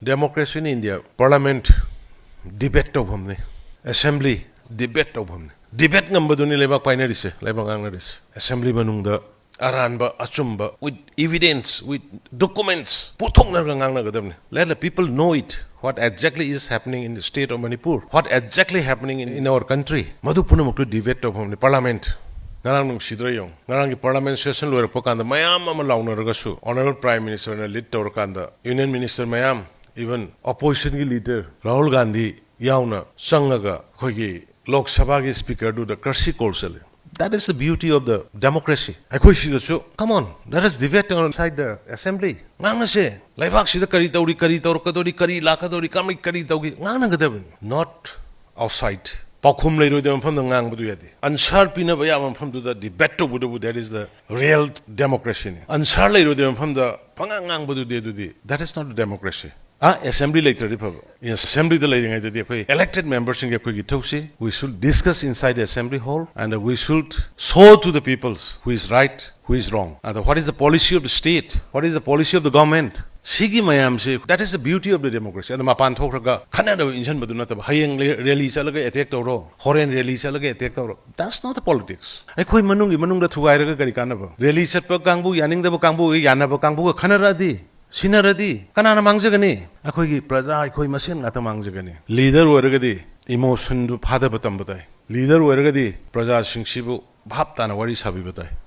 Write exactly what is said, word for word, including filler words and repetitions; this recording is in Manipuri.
Democracy in India, Parliament debate ꯇꯧꯐꯝꯅꯤ, Assembly debate ꯇꯧꯐꯝꯅꯤ꯫ Debate ꯉꯝꯕꯗꯨꯅꯤ ꯂꯩꯕꯥꯛ ꯄꯥꯏꯅꯔꯤꯁꯦ, ꯂꯩꯕꯥꯛ ꯉꯥꯡꯅꯔꯤꯁꯦ꯫ Assembly ꯃꯅꯨꯡꯗ ꯑꯔꯥꯟꯕ ꯑꯆꯨꯝꯕ, with evidence, with documents ꯄꯨꯊꯣꯛꯅꯔꯒ ꯉꯥꯡꯅꯒꯗꯕꯅꯤ꯫ Let the people know it, what exactly is happening in the state of Manipur, what exactly happening in, in our country, ꯃꯗꯨ ꯄꯨꯝꯅꯃꯛꯇꯨ debate ꯇꯧꯐꯝꯅꯤ꯫ Parliament ꯉꯔꯥꯡ ꯅꯨꯡꯁꯤꯗ꯭ꯔꯥ ꯌꯦꯡꯉꯨ, ꯉꯔꯥꯡꯒꯤ Parliament session ꯂꯣꯏꯔꯛꯄ ꯀꯥꯟꯗ ꯃꯌꯥꯝ ꯑꯃ ꯂꯥꯎꯅꯔꯒꯁꯨ Honourable Prime Ministerꯅ lead ꯇꯧꯔꯀꯥꯟꯗ Union Minister ꯃꯌꯥꯝ, even oppositionꯒꯤ leader ꯔꯥꯍꯨꯜ ꯒꯥꯟꯙꯤ ꯌꯥꯎꯅ ꯆꯪꯉꯒ ꯑꯩꯈꯣꯏꯒꯤ ꯂꯣꯛ ꯁꯚꯥꯒꯤ Speakerꯗꯨꯗ courtesy call ꯆꯠꯂꯤ꯫ That is the beauty of the democracy. ꯑꯩꯈꯣꯏ ꯁꯤꯗꯁꯨ, come on, let us debate outside the Assembly. ꯉꯥꯡꯅꯁꯦ, ꯂꯩꯕꯥꯛꯁꯤꯗ ꯀꯔꯤ ꯇꯧꯔꯤ, ꯀꯔꯤ ꯇꯧꯔꯛꯀꯗꯧꯔꯤ, ꯀꯔꯤ ꯂꯥꯛꯀꯗꯧꯔꯤ, ꯀꯃꯥꯏ ꯀꯔꯤ ꯇꯧꯒꯦ, ꯉꯥꯡꯅꯒꯗꯕꯅꯤ, not outside. ꯄꯥꯎꯈꯨꯝ ꯂꯩꯔꯣꯏꯗꯕ ꯃꯐꯝꯗ ꯉꯥꯡꯕꯗꯨ ꯌꯥꯗꯦ꯫ Answer ꯄꯤꯅꯕ ꯌꯥꯕ ꯃꯐꯝꯗꯨꯗ debate ꯇꯧꯕꯗꯨꯕꯨ, that is the real democracyꯅꯤ꯫ Answer ꯂꯩꯔꯣꯏꯗꯕ ꯃꯐꯝꯗ ꯄꯉꯥꯡ ꯉꯥꯡꯕꯗꯨꯗꯤ, ꯑꯗꯨꯗꯤ that is not democracy꯫ Ah, Assembly ꯂꯩꯇ꯭ꯔꯗꯤ ꯐꯕ꯫ Assemblyꯗ ꯂꯩꯔꯤꯉꯩꯗꯗꯤ ꯑꯩꯈꯣꯏ elected memberꯁꯤꯡꯒꯤ ꯑꯩꯈꯣꯏꯒꯤ ꯏꯊꯧꯁꯤ, we should discuss inside the Assembly hall and we should show to the peoples who is right, who is wrong, and what is the policy of the state, what is the policy of the government. ꯁꯤꯒꯤ ꯃꯌꯥꯝꯁꯤ, that is the beauty of the democracy. ꯑꯗ ꯃꯄꯥꯟ ꯊꯣꯛꯈ꯭ꯔꯒ ꯈꯠꯅꯅꯕ ꯏꯟꯁꯤꯟꯕꯗꯨ ꯅꯠꯇꯕ, ꯍꯌꯦꯡ rally ꯆꯠꯂꯒ attack ꯇꯧꯔꯣ, ꯍꯣꯔꯦꯟ rally ꯆꯠꯂꯒ attack ꯇꯧꯔꯣ, that's not the politics. ꯑꯩꯈꯣꯏ ꯃꯅꯨꯡꯒꯤ ꯃꯅꯨꯡꯗ ꯊꯨꯒꯥꯏꯔꯒ ꯀꯔꯤ ꯀꯥꯟꯅꯕ? Rally ꯆꯠꯄ ꯀꯥꯡꯕꯨ ꯌꯥꯅꯤꯡꯗꯕ ꯀꯥꯡꯕꯨꯒ ꯌꯥꯅꯕ ꯀꯥꯡꯕꯨꯒ ꯈꯠꯅꯔꯛꯑꯗꯤ, ꯁꯤꯟꯅꯔꯗꯤ ꯀꯅꯥꯅ ꯃꯥꯡꯖꯒꯅꯤ? ꯑꯩꯈꯣꯏꯒꯤ ꯄ꯭ꯔꯖꯥ, ꯑꯩꯈꯣꯏ ꯃꯁꯦꯟ ꯉꯥꯛꯇ ꯃꯥꯡꯖꯒꯅꯤ꯫ Leader ꯑꯣꯏꯔꯒꯗꯤ emotionꯗꯨ ꯐꯥꯗꯕ ꯇꯝꯕ ꯇꯥꯏ꯫ Leader ꯑꯣꯏꯔꯒꯗꯤ ꯄ꯭ꯔꯖꯥꯁꯤꯡꯁꯤꯕꯨ ꯚꯥꯞ ꯇꯥꯅ ꯋꯥꯔꯤ ꯁꯥꯕꯤꯕ ꯇꯥꯏ꯫